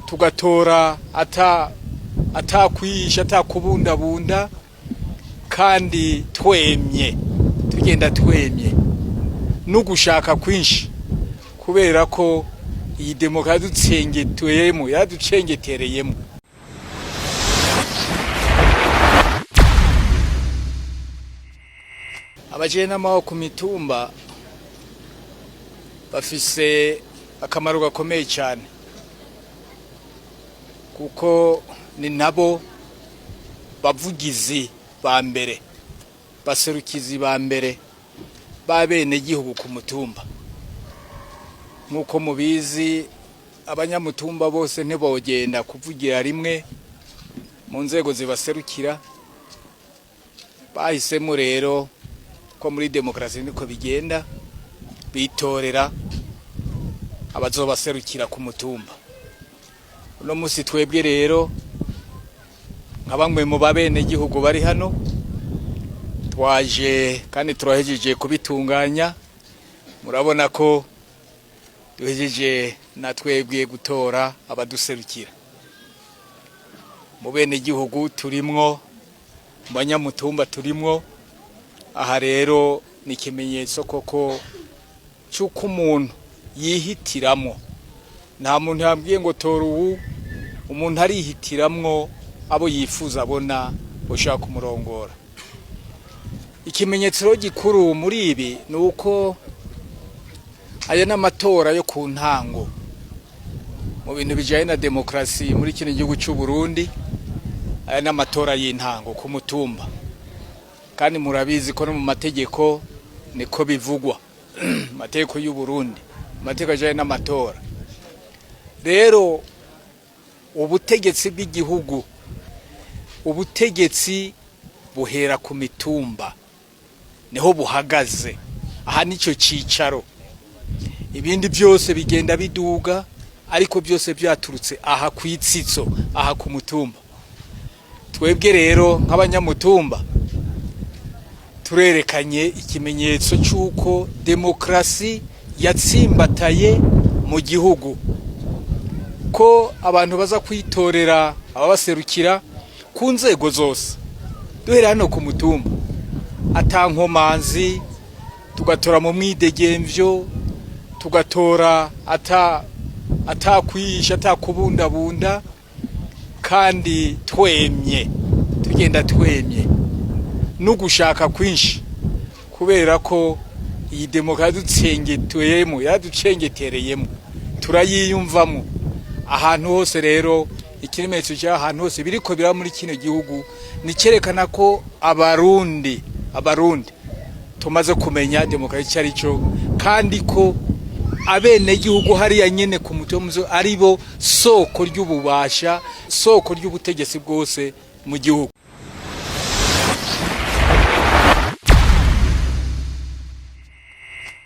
Tugatora atakwihisha, atakubundabunda, kandi twemye, tugenda twemye n'ugushaka kwinshi, kubera ko iyi demokarasi yaducengeteyemo, yaducengetereyemo. Abajenama bo ku mitumba bafise akamaro gakomeye cyane, kuko ni nabo bavugizi ba mbere, baserukizi ba mbere b'abenegihugu ku mutumba. Nk'uko mubizi, abanyamutumba bose ntibogenda kuvugira rimwe mu nzego zibaserukira. Bahisemo rero ko muri demokarasi niko bigenda, bitorera abazobaserukira ku mutumba. Uno munsi twebwe rero, nka bamwe mu babenegihugu bari hano, twaje kandi turahejeje kubitunganya. Murabona ko duhejeje na twebwe gutora abaduserukira. Mu benegihugu turimwo, mu banyamutumba turimwo. Aha rero ni ikimenyetso koko cy'uko umuntu yihitiramo. Nta muntu yambwiye ngo tora ubu. Umuntu arihitiramwo abo yifuza, abona ushaka kumurongora. Ikimenyetso rero gikuru muri ibi ni uko aya n'amatora yo ku ntango mu bintu bijyanye na demokarasi muri kino gihugu cy'u Burundi. Aya n'amatora y'intango ku mutumba, kandi murabizi ko no mu mategeko niko bivugwa, amategeko y'u Burundi, amategeko ajyanye n'amatora. Rero ubutegetsi bw'igihugu, ubutegetsi buhera ku mitumba, niho buhagaze. Aha nicyo cyicaro. Ibindi byose bigenda biduga, ariko byose byaturutse aha ku itsitso, aha ku mutumba. Twebwe rero nk'abanyamutumba turerekanye ikimenyetso cy'uko demokarasi yatsimbataye mu gihugu, ko abantu baza kwitorera ababaserukira ku nzego zose, duhera hano ku mutumba, atankomanzi, tugatora mu mwidegemvyo, tugatora atakwihisha, atakubundabunda, kandi twemye, tugenda twemye n'ugushaka kwinshi, kubera ko iyi demokarasi yaducengeteyemo, yaducengetereyemo, turayiyumvamo ahantu hose. Rero ikimenyetso cy'ahantu hose biriko biraba muri kino gihugu ni cyerekana ko Abarundi tumaze kumenya demokarasi icyo ari cyo, kandi ko abenegihugu hariya nyene ku mutumba ari bo soko ry'ububasha, soko ry'ubutegetsi bwose mu gihugu.